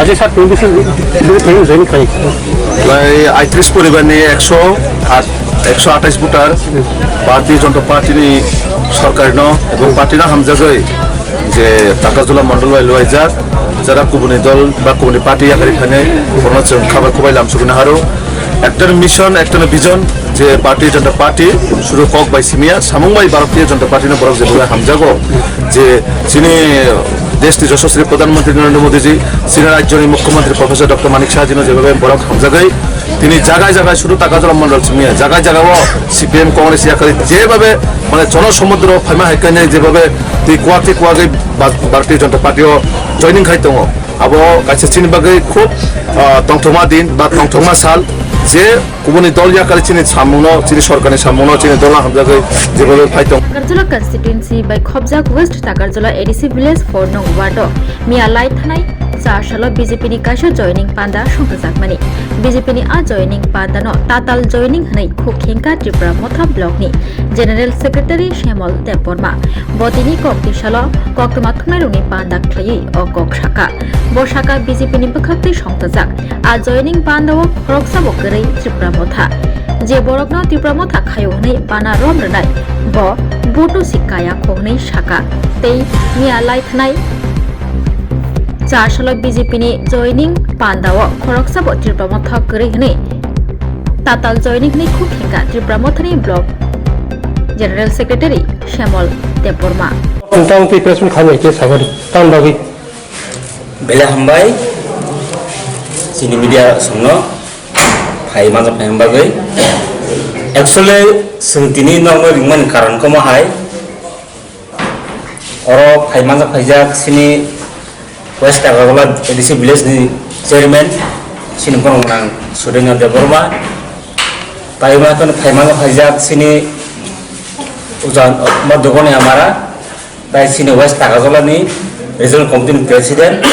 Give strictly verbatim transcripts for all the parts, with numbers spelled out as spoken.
Acha sir, twenty six join khai. Prai aitris poribar ni ekso at, ekso atais voter Bharatiya Janata Party ni sorkar no ebong party no hamjagwi je Takarjala mondol bai luaijak, jara kubuni dol ba kubuni party yakari khainai, bono chwng khabar kubai lamsugwi naharo. Ekta mission, ekta vision, je Bharatiya Janata Party suru kok bai simiya, samung bai Bharatiya Janata Party no borok je belai hamjago, je chini desh ni Yashaswi Pradhan Mantri Narendra Modi ji, chini rajyo ni Mukhyamantri Professor Doctor Manik Saha ji no jebhabe borok hamjagwi, tini jagai jagai suru Takarjala mondol simiya, jagai jaga o C P M Congress yakari jebhabe mane jono somudro phaima hai kanya jebhabe twi kuwak twi kuwagwi Bha-, Bharatiya Janata Party o joining khai tongo. Abo kaisa chini bagwi khub, ah, tongthokma din ba tongthokma sal, je kubuni dol yakari chini samungno, chini sorkarni samungno, chini dol hamjagwi jebhabe phai tong. Takarjala constituency bai khobjak West Takarjala A D C village four nung ward o miya lai thanai char salo B J P ni kaisa joining panda songkhajakmani. B J P ni a joining panda no tatal joining hwnwi khuk khengkha Tipra Motha block ni General Secretary Shyamol Debbarma. Bo tini kok tisalo koktwma thumnairokni panda khlaiwi o kok saka. Bo saka B J P ni bwkhaktwi songchajak. A joining panda o khoroksa bo kwrwi Tipra Motha. Je borokno Tipra Motha khaio hwnwi bana rom rwnai, bo butu si kaya kho hwnwi saka. Tei miya lai thanai char salo B J P ni joining panda o khoroksa bo Tipra Motha kwrwi hwnwi tatal joining hwnwi khuk khengkha Tipra Mothani block General Secretary Shyamol Debbarma. Tang twi press meet khamya khe sagari tang bagwi. Belai hambai chini media songno phai mano phai bagwi. Actually, chwng tini nokno ringmani karon komo hai. Oro phai manjak phaijak chini West Agartala A D C village ni chairman chini borok nang Surendra Debbarma. Tai ma kono phai manjak phaijak chini ujan ma dogoni amara. Tai chini West Takarjala ni regional committee ni president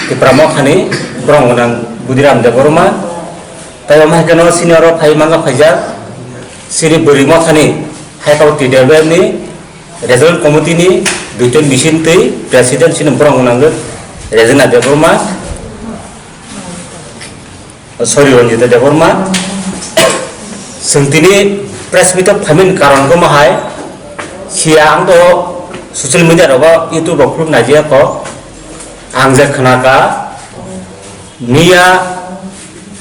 Tipra Motha ni borok nang Budiram Debbarma. Tai omo hai kono chini oro phai manjak phaijak chini Bwrwi Motha ni hai kabo T W F ni Regional Committee ni duiton bising twi President chini borok nangkhe Rejena Debbarma, sorry, Ranjita Debbarma. Chwng tini press meet o phaimani karon khe omo hai, siya ang to social media rogo, YouTube rok khuluk naijaya kho. Ang je khna kha, miya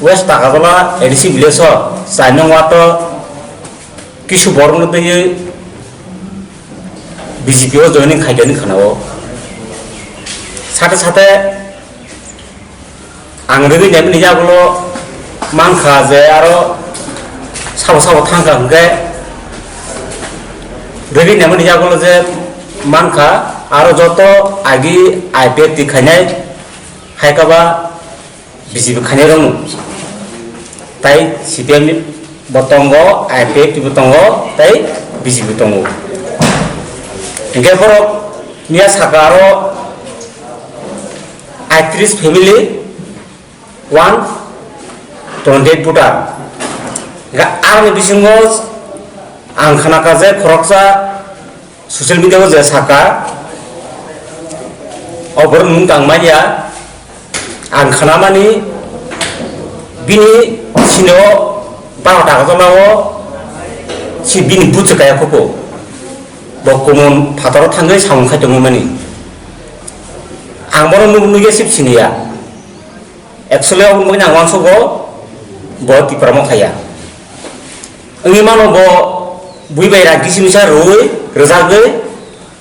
West Takarjala A D C village o chai nung wato kisu borok no twiwi B J P o joining khaikhe wngkha na o. Sate sate ang rwgwi naimani yagulo mankha je aro sabo sabo thangkha hwnkhe rwgwi naimani yagulo je mankha aro joto agi I P F T khainai hai khe ba B J P khainai rokno. Tai C P M ni bo tongo, I P F T bo tongo, tai B J P tongo. Hingke borok miya saka aro aitris family, one twenty eight voter. Hingke aroni bisingo ang khana kha je khoroksa social media o je saka, o borok nung tang manya, ang khanamani bini sino baro taka jolao si bini buchwk kaya khupo, bo kumun phataro thangwi samung khai tongwi mani. Ang bono nuk nukya sip siniya. Actually, obo wngkha ang uansukgo, bo Tipra Motha ya. Wngwi mano bo bui bai rang kisi misa rwui, rwjagwi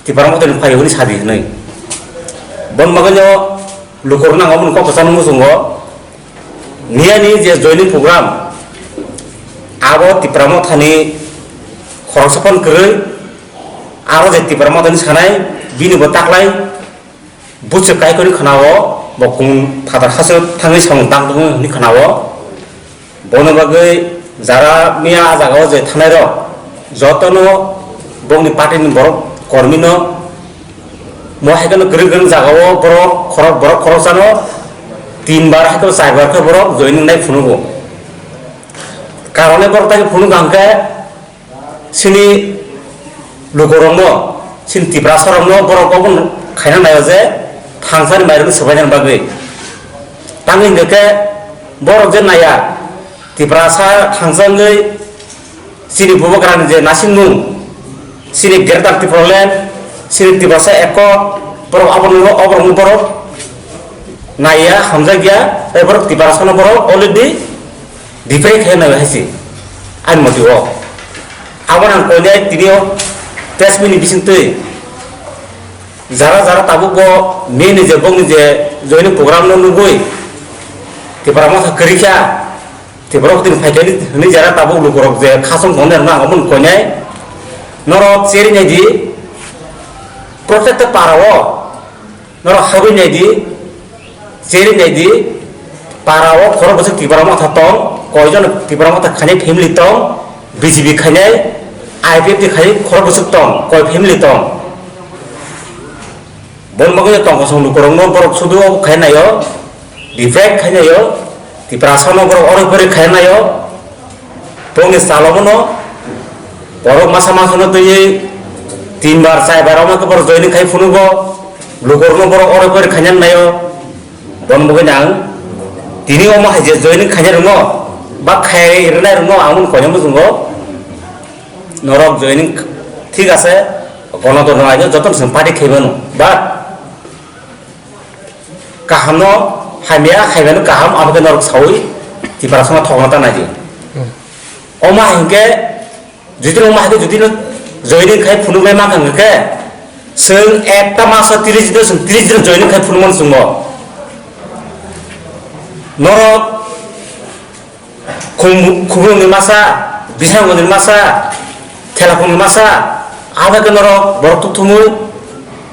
Tipra Motha ni phaio hwnwi sadi hwnwi. Bon bagwino lukurok nang omo kok kwchangno muchungo. Niyani je joining program, abo Tipra Motha ni khoroksa phano kwrwi, aro je Tipra Motha ni sanai, bini bo taklai, buchwk kaikhoni khwnao bo kumun phatar hasteo thangwi samung tang tongo hwnwi khwnao. Bono bagwi jara miya ah jagao je thanairok jotono bongni party ni borok kormino mo hai kheno kwrwng kwrwng jagao borok khorok, borok khoroksano tin bar hai kheno char bar khe borok joining nai phunugo. Karone borok tai phunuk hwnkhe, chini lukurokno, chini Tiprasarokno borok obo khaina naio je thangsani mairokno swbainani bagwi. Ang hingkha khe borok je naiya, Tiprasa thangsa wngwi chini bubagrani je naisingmung, chini Greater Tipraland, chini Tiprasa Accord, borok abono, oborokno borok naiya, hamjakya, tei borok Tiprasano borok already defy khe nai hai se, ani motio. Abono ang koinai tini o press meet ni bisingtwi jara jara tabuk bo mini je bokni je joining program no nugwi Tipra Motha kwrwi kha, Tipra Motha tini phaikha hinwi jara tabuk lukurok je khasong tongnai rokno ang omono koinai. Norok cheri nai di, protected para o norok habwi nai di, cheri nai di, para o khorok bwswk Tipra Motha tong, koijon Tipra Motha khainai family tong, B J P khainai, I P F T khainai khorok bwswk tong, koi family tong. Bon bagwi tong kosong lukurokno borok sudu khai naio, defect khai naio, Tiprasano borok oro pori khai naio, bongni salomono borok masa masano twiwi tin bar, char bar omo khe borok joining khai phunugo, lukurokno borok oro pori khaina naio, bon bagwi nang tini omo hai je joining khaina rwngo, ba khai rwnai rwngo ang koinai muchungo. Norok joining thik ase, gonotontro aino jotono chwng party khaimano, but kahamno hamya khaimano kaham, abo khe norok saui Tiprasano thokna ta naidi. Omo hai hwnkhe, jodi omo hai khe jodi no joining khai phunuknai mankha hwnkhe, chwng ekta maso tris din chwng tris din joining khai phunukmano chwngno. Norok Khum-, Khumulwngni masa, Bisramganjni masa, Thelakhongni masa, ada khe norok borok tukthumwi